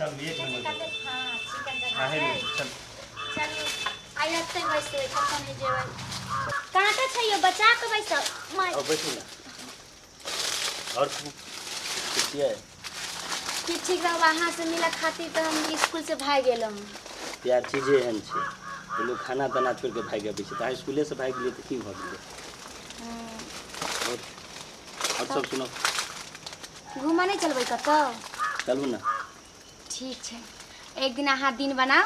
चल एक नंबर कते हाँ चिकन जगह आहे छै। चल। चलू, आइ एतै बैसबै, कतऽ नहि जेबै। काँटा छै यौ, बचा कऽ बैसब माय। और बैठू ना। और ठीक छियै? ठीक ठीक रहब। अहाँसँ मिलऽ खातिर तऽ हम स्कूलसँ भागि गेलहुँ। प्यार चीजे एहन छै जे लोक खाना ताना छोड़ि कऽ भागि अबै छै, तऽ अहाँ स्कूलेसँ भागि गेलियै तऽ की भऽ गेलै? और सब सुनाउ। घूमऽ नहि चलबै कतहु? चलू ने। ठीक छै, एक दिन अहाँ दिन बनाउ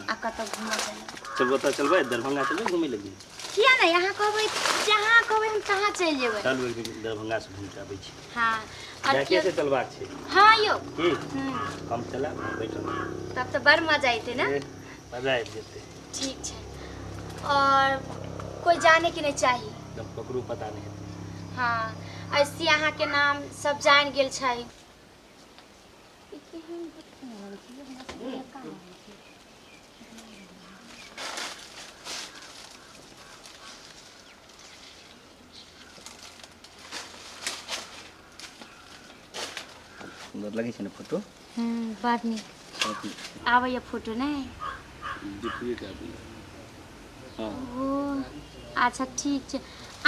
आ कतहु घूमऽ चलब। चलबो तऽ चलबै, दरभंगा चलबै घूमै लए? किया नहि, अहाँ कहबै, जहाँ कहबै हम तहाँ चलि जेबै। चलू, एक दिन दरभंगासँ घूमि कऽ आबै छी। हाँ, और जाके से चलबाक छै। हाँ यौ। की? हम्म। हम चलब, बैठब। तब तऽ बड़ मजा अयतै ने? ए, मजा आबि जेतै। ठीक छै, और कोई जाने के नहीं चाही। एकदम ककरो पता नहि हेतै। हाँ, ऐसे अहाँके नाम सब जान गेल छै। सुन्दर लगै छै ने फोटो? बड़ नीक आबैए फोटो। नहि देखिए के आबैए। हाँ। ओ अच्छा, ठीक छै।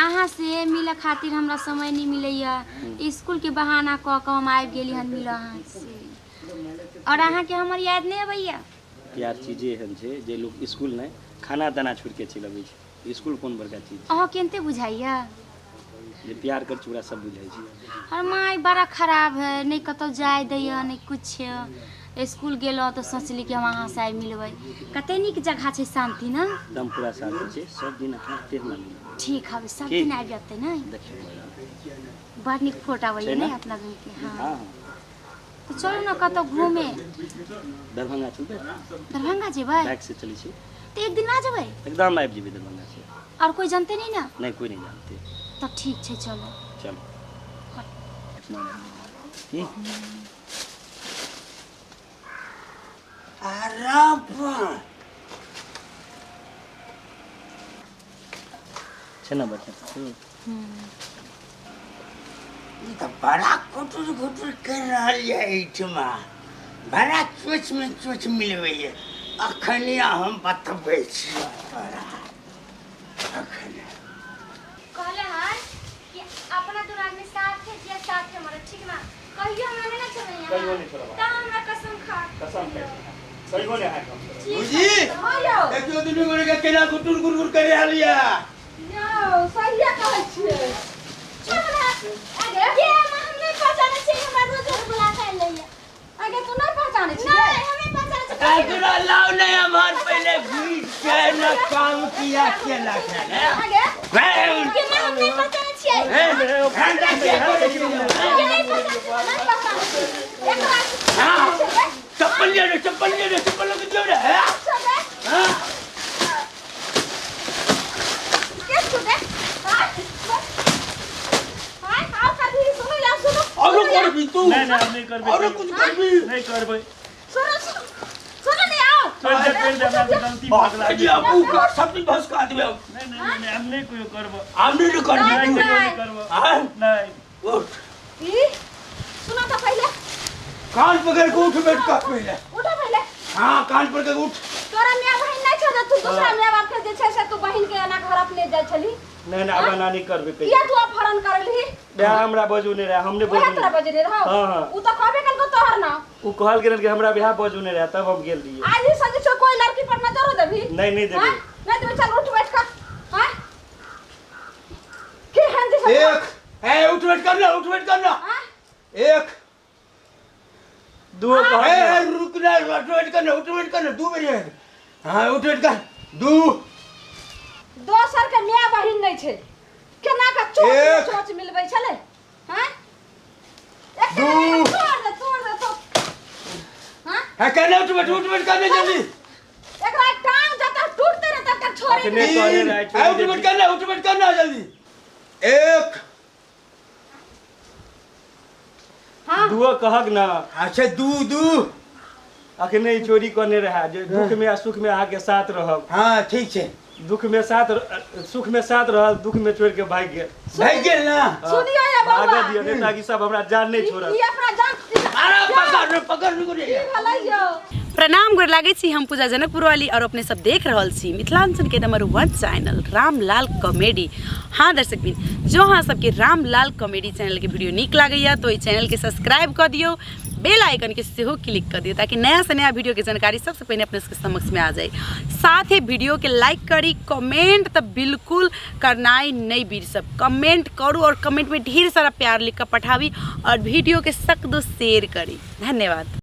अहाँ से मिलऽ खातिर हमरा समय नहि मिलैए। स्कूलके बहाना कऽ कऽ हम आबि गेली हन मिलऽ अहाँ से। और अहाँके हमर याद नहि अबैए? प्यार चीजे एहन छै जे लोक स्कूल नहि, खाना ताना छोड़ि के चलि अबै छै। स्कूल कोन बड़का चीज छै? अहाँ केनते बुझाइए? जे प्यार कर छै ओकरा सब बुझाइ छै। हमर माय बड़ा खराब है, नहि कतहु जाय दैए, नहि कुछ। स्कूल गेलहुँ तऽ सोचली कि हम अहाँ से आइ मिलबै। कते नीक जगह छै, शान्ति ने? एकदम पूरा शान्ति छै। सब दिन अहाँ एते हमरा मिलब। ठीक हवे, सब की? दिन आबि जेतै ने। देखियौ मजा। बड़ नीक फोटो आबैए। छै ने? ने अपना दुनूके, हाँ। हाँ हाँ। तऽ चलू ने कतहु घूमे। दरभंगा चलबै। दरभंगा जेबै? बाइक से चलै छी। तऽ एक दिन आ जेबै? एकदम आबि जेबै दरभंगा से। और कोई जानते नहीं ना? नहि, कोई नहीं जानते। तब ठीक छै, चलो। चलो की। अरे बा। छै ने बढ़िआँ फोटो? ई तऽ बड़ा कुटुर कुटुर कर रहल यऽ एहिठमा, बड़ा चोच में चोच मिलबैए। अखन हम बतबै छी तोरा अखन। कहले हन कि अपना दुनू आदमी साथे जिया, साथे मरे, ठीक ना? कहियो हमरा नहीं ना छोड़बै। कहियो नहि छोड़ब। तऽ हमरा कसम खा। कसम खाइ छी, कहियो नहि अहाँके हम छोड़ब। ठीक बुझी? है। हाँ यौ। देखियौ दुनू गोरे के केना गुटुर गुटुर कर रहल यऽ। यौ, सहिए कहै छियै। छोड़ हमरा। आगे। के हम नहीं पहचानै छियै, हमरा रोज रोज बुला के लैया। आगे, तू नहीं पहचानै छियै? नहीं, हम नहीं पहचानै छियै। तोरा लाओ नहीं हमार पहले घीच के न काम किया केला के ने। आगे। के हम नहीं पहचानै छियै। के नहीं पहचानै छियै, नहीं पहचानै छियै एकरा। चप्पल लियो रे, चप्पल लियो रे, चप्पल लगे दियो रे। छोड़े। हाँ। के छुटे? हाँ हाँ, आओ कभी सुनो या सुनो। औरो करबी तू? नहि नहि, हम नहि करबै। औरो कुछ करबी? नहि करबै। सुनो सुनो सुनो, नहीं आओ। छोड़ि दे, छोड़ि दे, हमरा से गलती भऽ गेल। जी अबू का सब चीज भसका देबे। नहि नहि नहि, हम नहि कहियो करबो। हम नहीं करबी। नहि, तू कहियो नहि करबो। हाँ? नहि। उठ। ई सुनो तो पहले। कान पकड़ के उठ बैठ कर पहले। उठो पहले। हाँ, कान पकड़ के उठ। तोरा माय बहिन नहीं छौ जे तू दूसरा माय बाप के जे छै से तू बहिन के एना घर अपने जाइ छली? नहि नहि, आब एना नहि करबै कहियो। किया तू अपहरण करलही? बियाह हमरा बजू नहि रहै, हम नहि उहे बजू। तोरा बजने रहौ? हाँ, हाँ। उ तऽ कहबे कलको तोहर नाम। ओ कहल गेल कि हमरा बियाह बजू नहि रहै, तब हम गेल रहियै। आज ही सजी छौ, कोई लड़की पर नजरो देबही? नहि, नहि देबै। हाँ? नहीं देबही? चल उठ बैठ कर। हाँ, केहन जे छै? एक ए उठ बैठ कर ना, उठ बैठ कर ना। हाँ? एक दू कहल। ए रुक ना, उठ बैठ कर ना, उठ बैठ कर ना, दू बेर है। हाँ, उठ बैठ कर, दू। दोसर के माय बहिन नहीं छै, केना के चोच एक। चोच मिलबै छलै? हाँ, एक दू। तोड़ दे, तोड़ दे तो। हाँ। है कहने उठ बैठ, उठ बैठ कर ना जल्दी। एकरा टांग जब तक टूटते रहे तब तक छोड़े अखने नहीं। कहने तीन रहै, ए छोड़ि उठ देती। बैठ कर ना, उठ बैठ कर ना जल्दी। एक। हाँ। दूओ कहक ना। अच्छा, दू दू। अखने ई चोरी करने रहै जे दुख में आ सुख में अहाँके साथ रहब। हाँ, ठीक छै। दुख में साथ, सुख में साथ रहल, दुख में छोड़ के भागि गेल। भागि गेल ना? सुनियो ये बौआ। भागऽ दिअ, नहि ताकि सब हमरा जान नहि छोड़त। ई अपना जान अरे पकड़ रे, पकड़। पकड़ रुक रे। भेलै यौ? प्रणाम, गोर लागै छी। हम पूजा जनकपुर वाली और अपने सब देख रहल छी मिथिलांचल के नंबर 1 चैनल रामलाल कॉमेडी। हाँ दर्शक बिन, जो अहाँ सबके रामलाल कॉमेडी चैनल के वीडियो नीक लागैया तो ई चैनल के सब्सक्राइब कऽ दियौ, बेल आइकन के सेहो क्लिक कऽ दियौ, ताकि नया से नया वीडियो के जानकारी सबसे पहिने अपने सबके समक्ष में आ जाए। साथ ही वीडियो के लाइक करी, कमेंट तऽ बिल्कुल करनाइ नहीं बीर सब, कमेंट करू और कमेंट में ढेर सारा प्यार लिख कर पठाबी और वीडियो के सक दो शेयर करी। धन्यवाद।